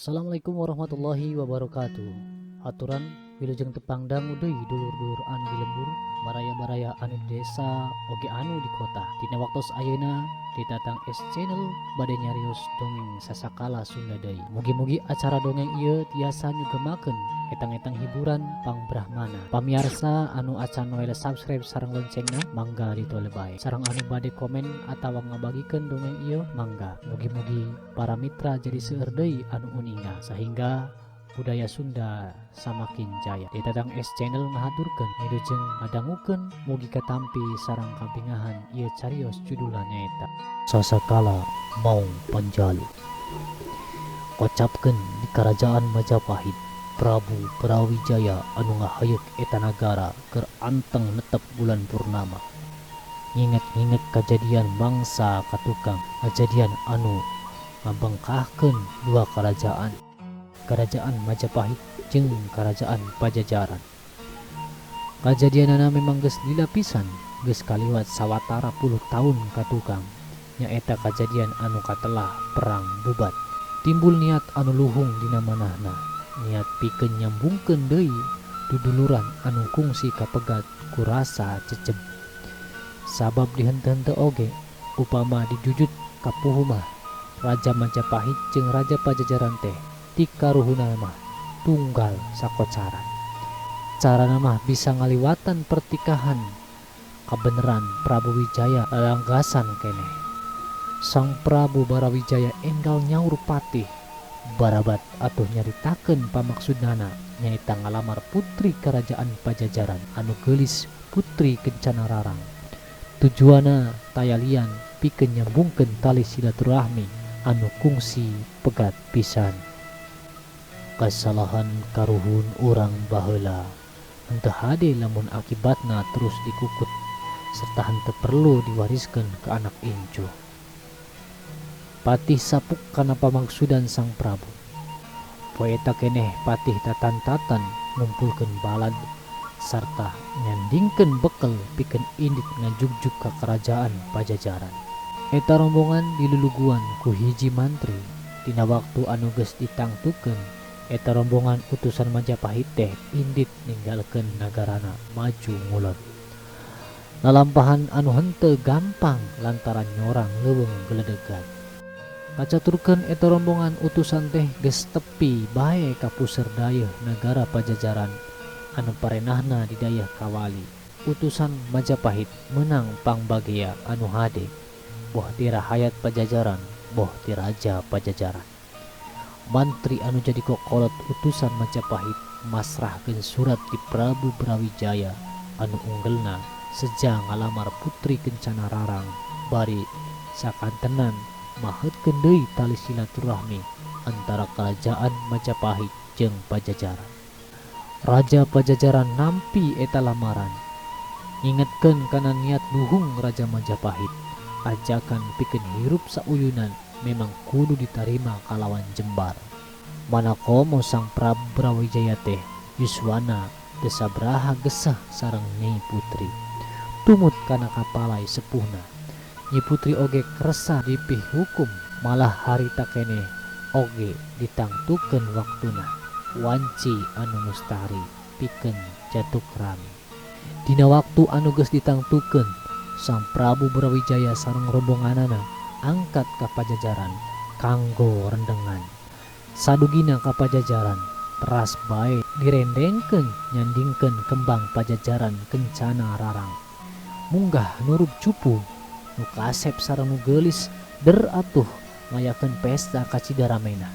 Assalamualaikum warahmatullahi wabarakatuh. Aturan wilujeng tepang dangu deui dulur-dulur anu di lembur, baraya-baraya anu di desa oge anu di kota. Dina waktos ayeuna di Tatang S Channel bade nyarios dongeng sasakala Sunda deui. Mugi-mugi acara dongeng ieu tiasa nyugemakeun etang-etang hiburan pangbrahmana. Pamiarsa anu acan noel subscribe sareng loncengna, mangga ditole bae. Sareng anu bade komen atawa ngabagikeun dongeng ieu, mangga. Mugi-mugi para mitra jadi seueur deui anu uninga sehingga budaya Sunda samakin jaya. Di Tatang S Channel ngahaturkeun wilujeng ngadangukeun, mugi katampi sareng kabingahan ieu carios, judulna nyaeta Sasakala Maung Panjalu. Kocapkeun di Kerajaan Majapahit, Prabu Brawijaya anu ngahayuk eta nagara keur anteng netep bulan purnama. Nginget-nginget kajadian mangsa katukang, kajadian anu ngabengkahkeun dua kerajaan, Kerajaan Majapahit jeung Kerajaan Pajajaran. Kajadianana memang geus lila pisan, geus kaliwat sawatara puluh tahun katukang, nyaeta kajadian anu katelah Perang Bubat. Timbul niat anu luhung dina manahna, niat pikeun nyambungkeun deui duduluran anu kungsi kapegat ku rasa ceceb. Sabab dihenteu-henteu oge, upama dijujut kapuhu mah, Raja Majapahit jeung Raja Pajajaran teh ti karuhunna mah tunggal sakocaran. Carana mah bisa ngaliwatan pertikahan, kabeneran Prabu Wijaya lalanggasan keneh. Sang Prabu Brawijaya enggal nyaur patih. Barabat atuh nyaritakeun pamaksudnana, nyaeta ngalamar putri Kerajaan Pajajaran anu geulis, Putri Kencana Rarang. Tujuanna taya lian pikeun nyambungkeun tali silaturahmi anu kungsi pegat pisan. Kasalahan karuhun urang baheula henteu hade lamun akibatna terus dikukut serta henteu perlu diwariskeun ka anak incu. Patih sapuk kana pamaksudan Sang Prabu. Poe eta keneh patih tatan-tatan ngumpulkeun balad sarta nyandingkeun bekel pikeun indit ngajugjug ka Kerajaan Pajajaran. Eta rombongan diluluguan ku hiji mantri. Dina waktu anu geus ditangtukeun, eta rombongan utusan Majapahit teh indit ninggalkeun nagarana maju ngulon. Lalampahan anu henteu gampang lantaran nyorang leuweung geledegan. Kacaturkeun eta rombongan utusan teh geus tepi bae ka puseur dayeuh nagara Pajajaran anu parenahna di dayeuh kawali. Utusan Majapahit meunang pangbagea anu hade, boh ti rahayat Pajajaran, boh ti raja Pajajaran. Mantri anu jadi kokolot utusan Majapahit masrahkeun surat ti Prabu Brawijaya anu unggelna seja ngalamar Putri Kencana Rarang bari sakantenan maheutkeun deui tali silaturahmi antara Kerajaan Majapahit jeung Pajajaran. Raja Pajajaran nampi eta lamaran. Ngingetkeun kana niat luhung Raja Majapahit, ajakan pikeun hirup sauyunan memang kudu ditarima kalawan jembar. Mana komo Sang Prabu Brawijaya teh yuswana teu sabaraha geseh sareng Nyi Putri. Tumut kana kapalai sepuhna. Nyi Putri oge kersa dipihukum, malah harita keneh oge ditangtukeun waktuna, wanci anu mustari pikeun jatukrami. Dina waktu anu geus ditangtukeun, Sang Prabu Brawijaya sareng rombonganana angkat ka Pajajaran kanggo rendengan. Sadugina ka Pajajaran teras bae direndengkeun nyandingkeun kembang Pajajaran Kencana Rarang. Munggah nurug cupu, nu kasep sareng nu geulis der atuh ngayakeun pesta kacida ramena.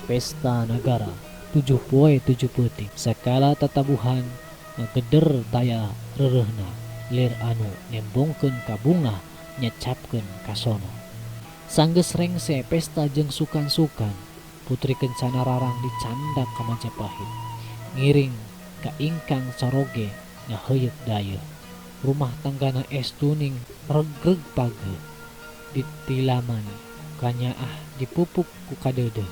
Pesta nagara 7 poe 7 peuting, sakala tatabuhan ngageder taya reureuhna, lir anu nembongkeun kabungah, nyecapkeun kasono. Sanggeus rengse pesta jeung sukan-sukan, Putri Kencana Rarang dicandak ka Majapahit ngiring ka ingkang caroge ngaheuyeuk dayeuh. Rumah tanggana estu ning regreg pageuh, ditilaman kanyaah, dipupuk ku kadeudeuh.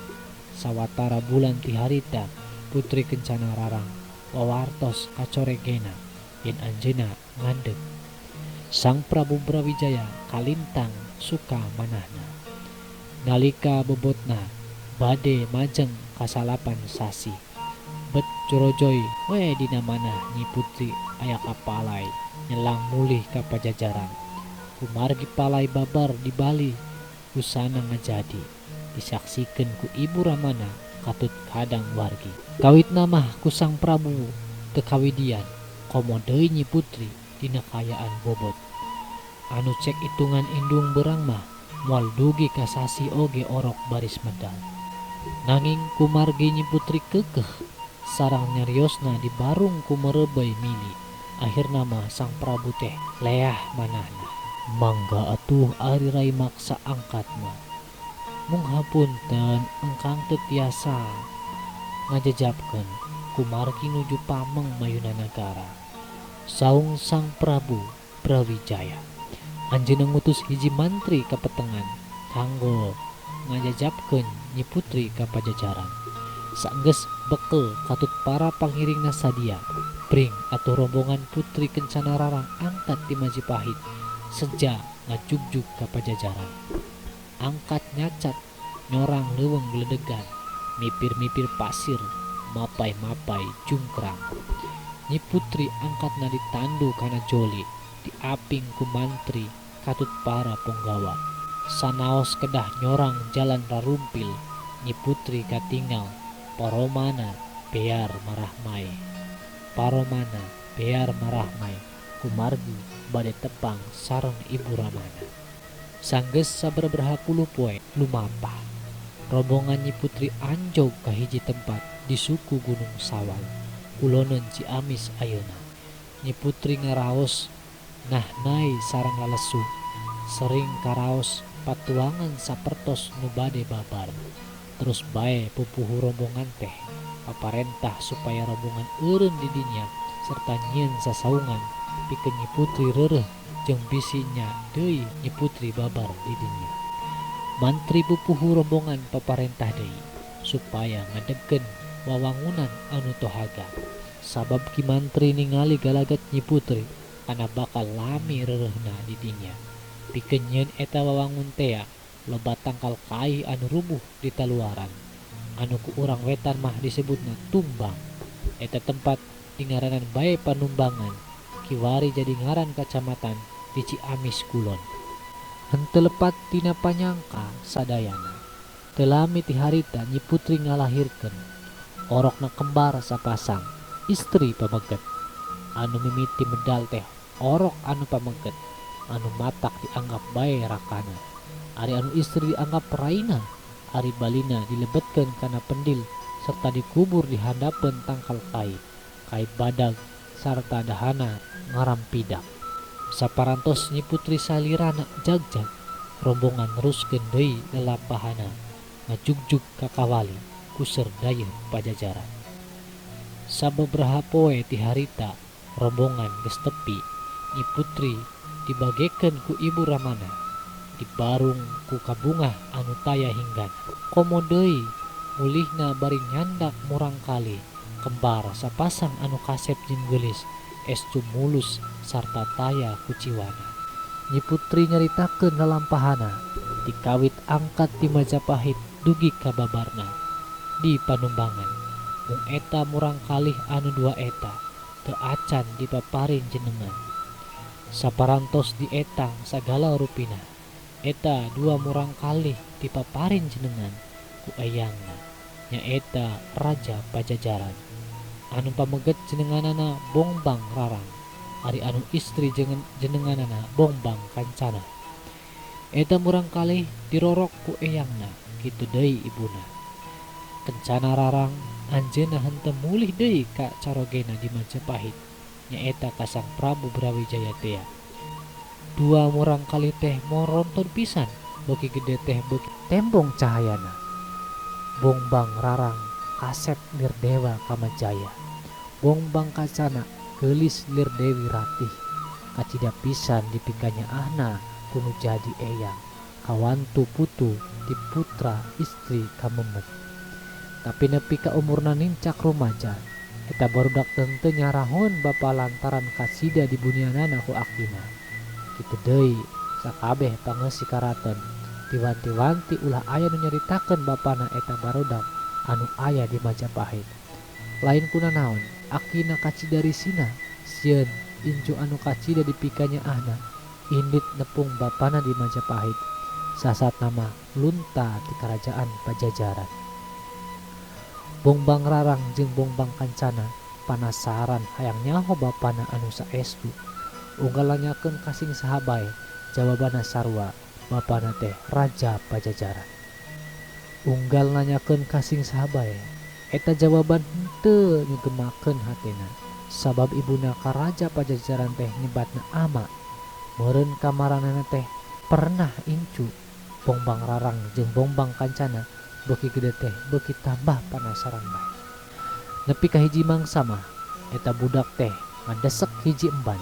Sawatara bulan ti harita, Putri Kencana Rarang wawartos kacoregena yen anjeunna ngandeg. Sang Prabu Brawijaya kalintang suka manahna. Nalika bobotna bade majeng ka salapan sasih. Bet jorojoy we dina manah Nyi Putri aya kapalai nyelang mulih ka Pajajaran. Kumargi palai babar di bali busana ngajadi disaksikeun ku ibu ramana katut kadang wargi. Kawitna mah ku Sang Prabu teu kawidian komo deui Nyi Putri dina kaayaan bobot. Anu cek itungan indung beurang mah moal dugi ka sasih oge orok baris medal. Nanging kumargi Nyi Putri keukeuh sareng nyariosna dibarung ku meureubeuy mili ahirna mah Sang Prabu teh leah manahna. Mangga atuh ari rai maksa angkat mah. Mung hapunten engkang teu tiasa ngajejapkeun kumargi nuju pameng mayuna nagara. Saung Sang Prabu Brawijaya. Anjeunna ngutus hiji mantri ka petengan kanggo ngajajapkeun Nyi Putri ka Pajajaran. Saenggeus bekel katut para pangiringna sadia, bring atuh rombongan Putri Kencana Rarang angkat ti Majapahit seja ngajugjug ka Pajajaran. Angkat nyacat nyorang leuweung geledegan, mipir-mipir pasir, mapay-mapay jungkrang. Nyi Putri angkatna ditandu kana joli, diaping ku mantri katut para ponggawa. Sanaos kedah nyorang jalan rarumpil, Nyi Putri katingal paromana bear marahmai. Paromana bear marahmai kumargi bade tepang sareng ibu ramana. Sanggeus sababaraha puluh poe lumapah, rombongan Nyi Putri anjog ka hiji tempat di suku Gunung Sawal, kuloneun Ciamis ayeuna. Nyi Putri ngaraos nahnai sareng lalesu, sering karaos patuangan sapertos nu bade babar. Terus bae pupuhu rombongan teh paparentah supaya rombongan eureun di dinya serta nyieun sasaungan pikeun Nyi Putri reureuh jeung bisi nya deui Nyi Putri babar di dinya. Mantri pupuhu rombongan paparentah deui supaya ngadegkeun wawangunan anu tohaga. Sabab Ki Mantri ningali galagat Nyi Putri kana bakal lami reureuhna di dinya. Pikeun nyieun eta wawangun tea loba tangkal kai anu rubuh di taluaran. Anu ku urang wetan mah disebutna tumbang. Eta tempat dingaranan bae Panumbangan, kiwari jadi ngaran kacamatan di Ciamis Kulon. Henteu lepat tina panyangka sadayana. Teu lami ti harita Nyi Putri ngalahirkeun. Orokna kembar sapasang, istri pameget. Anu mimiti medal teh orok anu pameget, anu matak dianggap bae rakana. Ari anu istri dianggap raina, ari balina dilebetkeun kana pendil serta dikubur di handapeun tangkal kai, kai badag sarta dahana ngarampidak. Saparantos Nyi Putri salirana jagjag, rombongan neruskeun deui lelampahana ngajugjug ka kawali kuser dayeuh Pajajaran. Sababaraha poe ti harita rombongan geus tepi, Nyi Putri dibagekeun ku ibu ramana, dibarung ku kabungah anu taya hinggana. Komo deui mulihna bari nyandak murangkalih kembar sapasang anu kasep jeung geulis, estu mulus sarta taya kuciwana. Nyi Putri nyaritakeun lalampahana dikawit angkat ti Majapahit dugi ka babarna di Panumbangan. Mung eta murangkalih anu dua eta teu acan dipaparin jenengan. Saparantos dietang sagala rupina, eta dua murangkalih dipaparin jenengan ku eyangna, nyaeta Raja Pajajaran. Anu pameget jenenganana Bongbang Rarang, ari anu istri jenenganana Bongbang Kancana. Eta murangkalih dirorok ku eyangna, kitu deui ibuna. Kencana Rarang anjeunna henteu mulih deui ka carogena di Majapahit, nyaeta ka Sang Prabu Brawijaya tea. Dua murangkalih teh moronton pisan, beuki gede teh beuki tembong cahayana. Bongbang Rarang kasep lir dewa Kamajaya, Bongbang Kancana geulis lir Dewi Ratih. Kacida pisan dipikanya ahna kuno jadi eyang, kawantu putu di putra istri kamemet. Tapi nepi ka umurna nincak rumaja, eta barudak teu nyarahun bapa lantaran kasida dibunianana ku akina. Kitu deui sakabeh pangeusi karaton, diwanti-wanti ulah aya nu nyaritakeun bapana eta barudak anu aya di Majapahit. Lain kunanaon, akina kacida risina, sieun incu anu kacida dipikanyaahna indit nepung bapana di Majapahit. Sasatna mah lunta ti karajaan Pajajaran. Bongbang Rarang jeung Bongbang Kancana panasaran hayang nyaho bapana anu saestu. Unggal nanyakeun ka sing saha bae, jawabanna sarua, bapana teh raja Pajajaran. Unggal nanyakeun ka sing saha bae, eta jawaban henteu nyegemakeun hatena. Sabab ibuna ka raja Pajajaran teh nyebatna ama. Meureun kamaranana teh pernah incu. Bongbang Rarang jeung Bongbang Kancana beuki gede teh beuki tambah panasaran bae. Nepi ka hiji mangsa mah eta budak teh ngadesek hiji emban.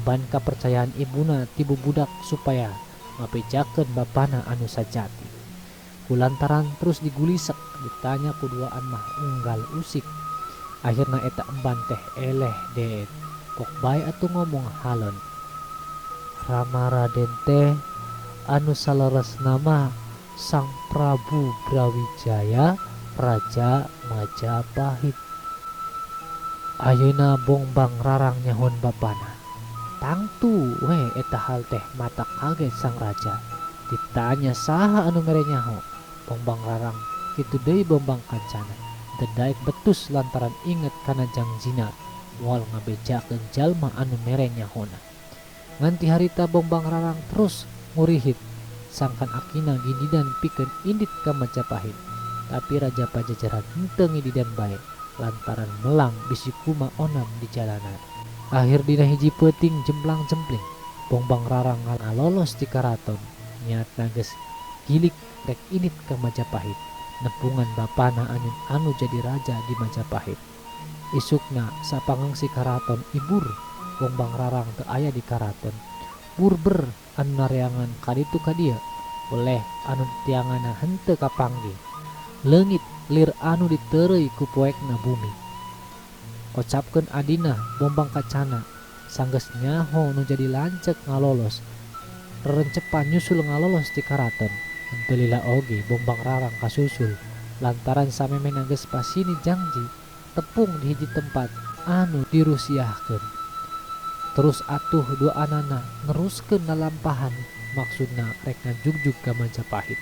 Emban kapercayaan ibuna ti bubudak supaya ngabejakeun bapana anu sajati. Kulantaran terus digulisek ditanya ku duaan mah unggal usik. Akhirna eta emban teh eleh deet. Pok bae atuh ngomong halon. Rama Raden teh anu saleresna mah Sang Prabu Brawijaya Raja Majapahit. Ayeuna Bongbang Rarang nyahun bapana. Tangtu we eta hal teh mata kaget sang raja. Ditanya saha anu mere nyaho. Bongbang Rarang kitu deui Bongbang Kancana. Teu daek betus lantaran inget kana jangjina moal ngabejakeun jalma anu mere nyahona. Ngan ti harita Bongbang Rarang terus ngurihit sangkan akina gindidan pikeun indit ka Majapahit. Tapi Raja Pajajaran henteu ngididan bae lantaran melang bisi kuma onam di jalanan. Akhir dina hiji peuting jemplang-jempling, Bongbang Rarang ngalolos ti karaton. Niatna geus gilik rek indit ka Majapahit, nepungan bapana anu jadi raja di Majapahit. Isukna sapangengsi karaton ibur, Bongbang Rarang teu aya di karaton. Burber anu nareangan kaditu ka dieu, weleh anu ditianganna henteu kapanggih. Leungit lir anu diteureuy ku poekna bumi. Kocapkeun adina Bongbang Kancana sanggeus nyaho nu jadi lanceuk ngalolos. Rerencepan nyusul ngalolos ti karaton. Henteu lila oge Bongbang Rarang kasusul lantaran samemehna geus pasini jangji tepung di hiji tempat anu dirusiahkeun. Terus atuh duaanana neruskeun lalampahan maksudna rek ngajugjug ka Majapahit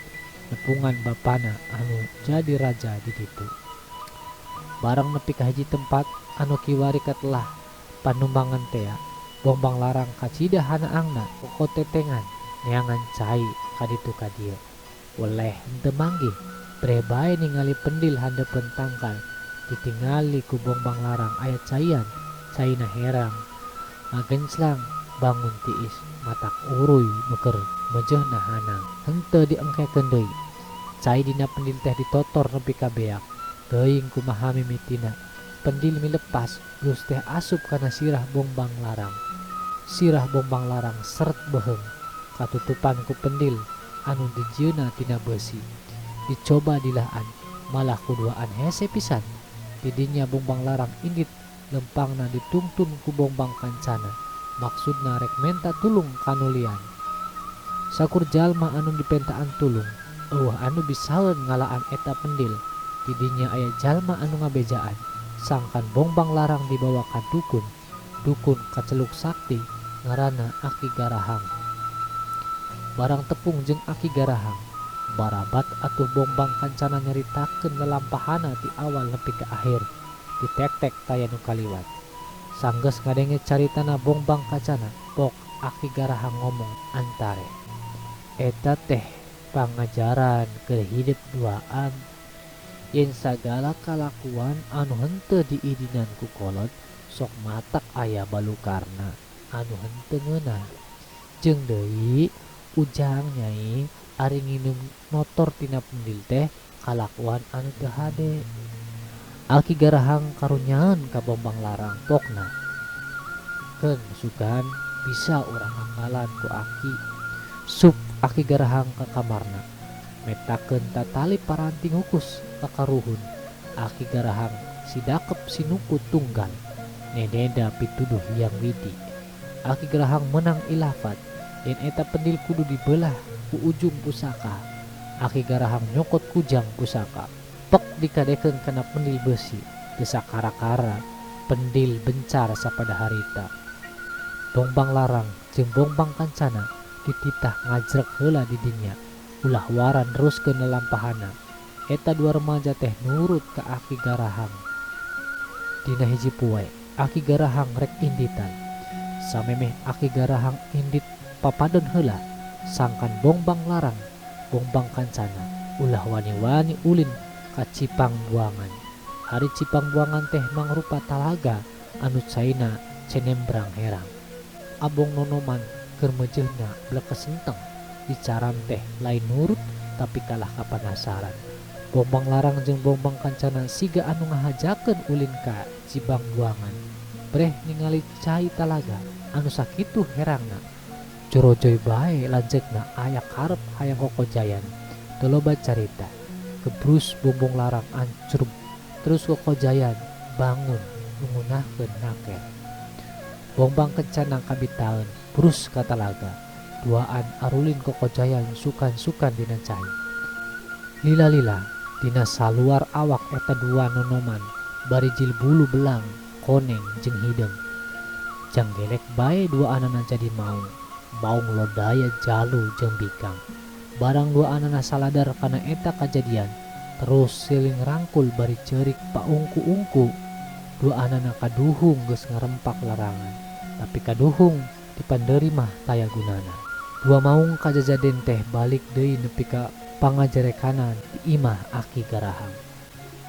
nepungan bapana anu jadi raja di ditu. Barang nepi ka hiji tempat anu kiwari katelah panumbangan tea, Bongbang Larang kacida hanaangna kokotetengan neangan cai kaditu ka dieu. Weleh henteu manggih, bre bae ningali pendil handapeun tangkal. Ditingali ku Bongbang Larang aya caian, caina herang. Ngagenclang bangun tiis, matak uruy nu keur mejeuhna hanang. Henteu diengkekeun deui. Cai dina pendil teh ditotor nepi ka beak. Teuing kumaha mimitina. Pendil milepas, geus teh asup kana sirah Bongbang Larang. Sirah Bongbang Larang seret beuheung, katutupan ku pendil anu dijieunna tina beusi. Dicoba dilaan, malah kuduaan hese pisan. Tidinya Bongbang Larang indit lempangna ditungtun ku Bongbang Kancana. Maksudna rek menta tulung kanulian. Sakur jalma anu dipentaan tulung, eueuh anu bisaeun ngalaan eta pendil. Tidinya aya jalma anu ngabejaan. Sangkan Bongbang Larang dibawa ka dukun. Dukun kaceluk sakti ngaranna Aki Garahang. Barang tepung jeung Aki Garahang, barabat atuh Bongbang Kancana nyaritakeun lalampahana ti awal nepi ka akhir. Ditek-tek taya nu kaliwat. Sanggeus ngadenge caritana Bongbang Kancana, pok Aki Garahang ngomong antare. Eta teh pangajaran keur hidup duaan. Yen sagala kalakuan anu henteu diidinan ku kolot sok matak aya balukarna anu henteu ngeunah. Jeung deui ujang nyai ari nginum notor tina pendil teh kalakuan anu teu hade. Aki Garahang karunyaeun ka Bongbang Larang pokna. Keun sugan bisa urang anggalan ku aki. Sup Aki Garahang ka kamarna. Metakeun tatali paranti ngukus kakaruhun. Aki Garahang sidakep sinuku tunggal. Nededa pituduh Hyang Widi. Aki Garahang menang ilafat. Yen eta pendil kudu dibelah ku ujung pusaka. Aki Garahang nyokot kujang pusaka. Pek dikadekeun kana pendil besi teu sakara-kara pendil bencar sapada harita. Bongbang Larang jeung Bongbang Kancana dititah ngajrek heula di dinya ulah wara neruskeun lalampahana. Eta dua remaja teh nurut ka Aki Garahang. Dina hiji poe Aki Garahang rek inditan. Samemeh Aki Garahang indit papadon heula sangkan Bongbang Larang Bongbang Kancana ulah wani-wani ulin ka Cipang Buangan. Ari Cipang Buangan teh mangrupa talaga anu caina cenembrang herang. Abong nonoman keur meujeuhna blekes enteng dicaram teh lain nurut tapi kalah kapanasaran. Bongbang Larang jeung Bongbang Kancana siga anu ngahajakeun ulin ka Cipang Buangan. Breh ningali cai talaga anu sakitu herangna. Jorojoy bae lanceukna aya karep hayang kokojayan. Teu loba carita. Gebrus Bongbong Larang ancrub terus kokojayan bangun ngunahkeun naker. Bongbang Kencana kabitaeun brus ka talaga. Duaan arulin kokojayan sukan-sukan dina cai. Lila-lila dina saluar awak eta dua nonoman barijil bulu belang koneng jeung hideung. Janggelek bae dua anana jadi maung. Maung lodaya jalu jeung bikang. Barang dua anana saladar kana eta kajadian terus siling rangkul bari ceurik paungku-ungku. Dua anana kaduhung geus ngarempak larangan tapi kaduhung dipandeuri mah taya gunana. Dua maung kajajaden teh balik deui nepi ka pangajerekanan di imah Aki Garahang.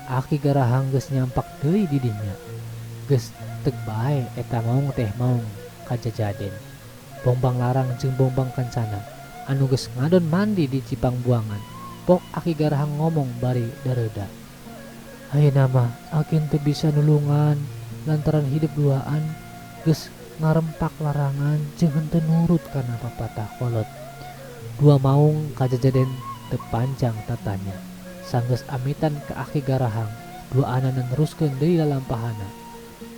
Aki Garahang geus nyampak deui di dinya. Geus teg bae eta maung teh maung kajajaden. Bongbang Larang jeung Bongbang Kancana anu geus ngadon mandi di Cipang Buangan. Pok Aki Garahang ngomong bari dareuda. Ayeuna mah aki teu bisa nulungan lantaran hidup duaan geus ngarempak larangan jeung henteu nurut kana papatah kolot. Dua maung kajajaden teu panjang tatanya. Sanggeus amitan ka Aki Garahang, dua anana neruskeun deui lalampahana.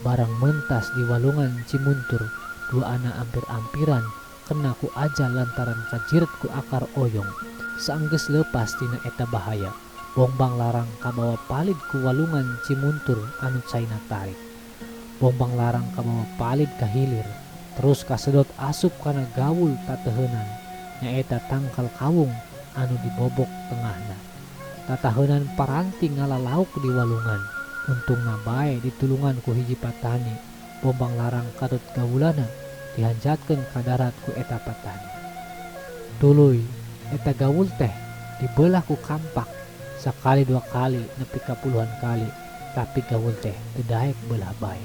Barang mentas di walungan Cimuntur, dua ana ampir-ampiran kena ku ajal lantaran kajiret ku akar oyong. Saenggeus leupas tina eta bahaya, Bongbang Larang kabawa palid ku walungan Cimuntur anu caina tarik. Bongbang Larang kabawa palid ka hilir, terus kasedot asup kana gawul tateuheunan, nyaeta tangkal kawung anu dibobok tengahna. Tatahunan paranti ngalalauk di walungan. Untungna bae ditulungan ku hiji patani. Bongbang Larang katut gawulana dihanjatkeun ka darat ku eta patani. Tuluy eta gawul teh dibelah ku kampak sakali dua kali nepi ka puluhan kali, tapi gawul teh teu daek belah bae.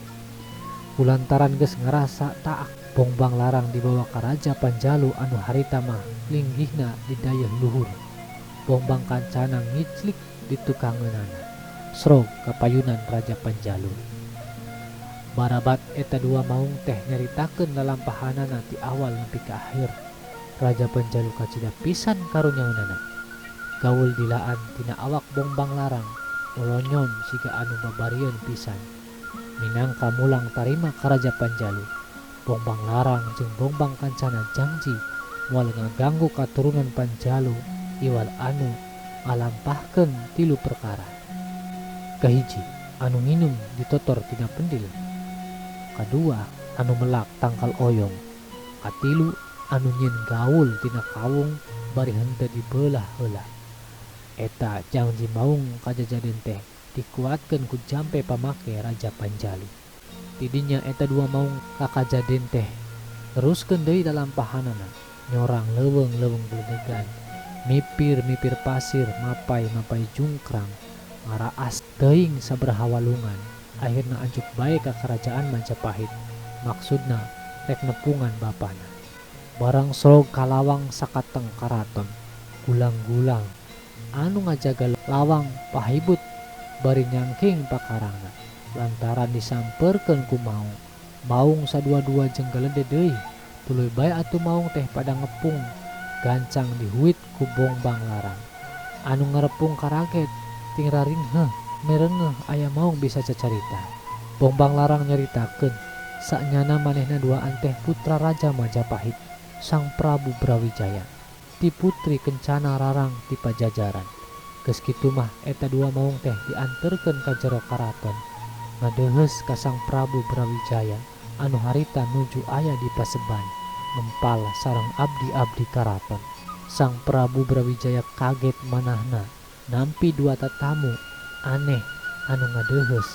Kulantaran geus ngarasa taak, Bongbang Larang dibawa ka Raja Panjalu anu harita mah linggihna di dayeuh luhur. Bongbang Kancana ngiclik di tukangeunana. Srog kapayunan Raja Panjalu. Barabat eta dua maung teh nyaritakeun lalampahanana ti awal nepi ka akhir. Raja Panjalu kacida pisan karunyaeunana. Gaul dilaan tina awak Bongbang Larang molonyon siga anu babarieun pisan. Minangka mulang tarima ka Raja Panjalu. Bongbang Larang jeung Bongbang Kancana jangji moal ngaganggu katurunan Panjalu iwal anu ngalampahkeun tilu perkara. Kahiji, anu nginum ditotor tina pendil. Kadua, anu melak tangkal oyong. Katilu, anu nyieun gaul tina kawung bari henteu dibelah heula. Eta jangji maung kajajaden teh dikuatkeun ku jampe pamake Raja Panjalu. Tidinya eta dua maung kakajaden teh neruskeun deui lalampahanana, nyorang leuweung-leuweung geledegan, mipir-mipir pasir, mapai-mapai jungkrang, ngaraas teuing sabaraha walungan. Akhirna anjuk bae ka kerajaan Majapahit, maksudna rek nepungan bapana. Barang srog ka lawang sakateng karaton, gulang-gulang anu ngajaga lawang pahibut bari nyangking pakarangna lantaran disamperkeun ku maung. Maung sadua-dua jeung galede deui, tuluy bae atuh maung teh pada ngepung gancang dihuit ku Bongbang Larang. Anu ngarepung karaget ting raringheuh merengeuh aya maung bisa cacarita. Bongbang Larang nyaritakeun saknyana manehna duaan teh putra Raja Majapahit Sang Prabu Brawijaya ti putri Kencana Rarang ti Pajajaran. Geus kitu mah eta dua maung teh dianterkeun ka jero karaton. Ngadeuheus ka Sang Prabu Brawijaya anu harita nuju aya di paseban ngempal sareng abdi-abdi karaton. Sang Prabu Brawijaya kaget manahna nampi dua tatamu aneh anu ngadeuheus.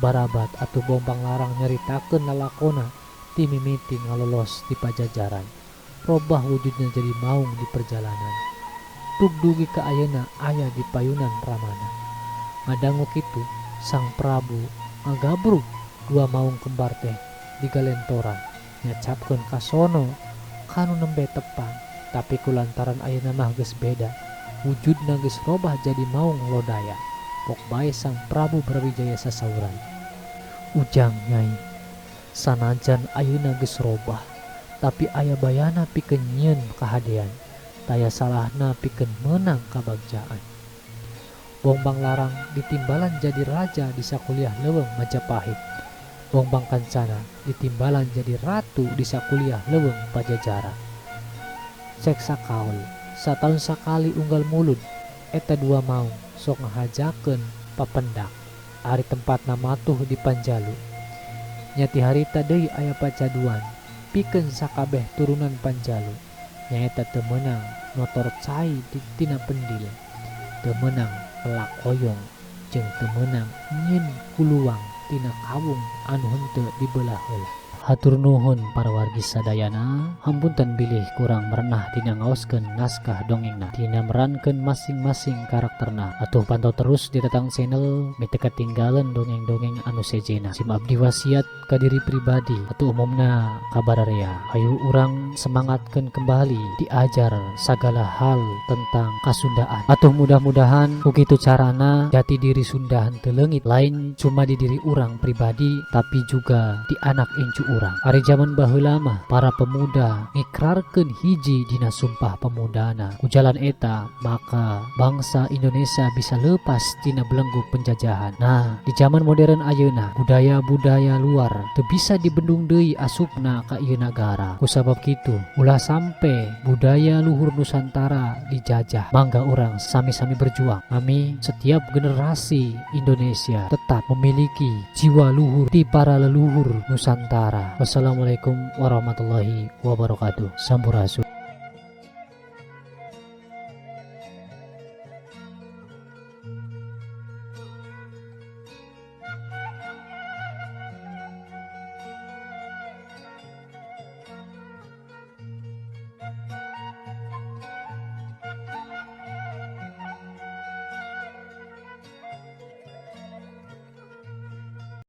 Barabat atuh Bongbang Larang nyaritakeun lalakona ti mimiti ngalolos ti Pajajaran. Robah wujudna jadi maung di perjalanan. Tug dugi ka ayeuna aya di payunan ramana. Ngadangu kitu Sang Prabu ngagabrug dua maung kembar teh digalentoran nyacapkeun kasono kanu nembe tepang. Tapi kulantaran ayeuna mah geus beda, wujudna geus robah jadi maung lodaya. Pok bae Sang Prabu Brawijaya sasauran. Ujang Nyai, sanajan ayeuna geus robah, tapi aya bayana pikeun nyieun kahadean, taya salahna pikeun meunang kabagjaan. Bongbang Larang ditimbalan jadi raja di sakuliah leuweung Majapahit. Bongbang Kancana ditimbalan jadi ratu di sakuliah leuweung Pajajaran. Cek sakaol, sataun sakali unggal mulud, eta dua maung sok ngahajakeun papendak. Ari tempatna matuh di Panjalu. Nya ti harita deui aya pacaduan pikeun sakabeh turunan Panjalu. Nyaeta teu meunang notor cai di tina pendil, teu meunang pelak oyong, jeung teu meunang nyieun kuluang tina kawung anu henteu dibelah heula. Hatur nuhun para wargi sadayana, hapunten bilih kurang merenah dina ngaoskeun naskah dongengna, dina merankeun masing-masing karakterna. Atuh pantau terus di Tatang Channel, meh teu katinggalan dongeng-dongeng anu sejena. Sim abdi wasiat ka diri pribadi atau umumna ka bararea. Hayu urang semangatkeun kembali diajar sagala hal tentang kasundaan. Atuh mudah-mudahan ku kitu carana jati diri Sunda henteu leungit, lain cuma di diri urang pribadi tapi juga di anak incu urang. Ari jaman baheula mah para pemuda ngikrarkeun hiji dina sumpah pemudana. Ku jalan eta maka bangsa Indonesia bisa lepas tina belenggu penjajahan. Nah, di zaman modern ayeuna budaya-budaya luar teu bisa dibendung deui asupna ka ieu nagara. Kusabab kitu ulah sampe budaya luhur Nusantara dijajah. Mangga urang sami-sami berjuang. Kami setiap generasi Indonesia tetap memiliki jiwa luhur di para leluhur Nusantara. Wassalamualaikum warahmatullahi wabarakatuh. Sampurasun.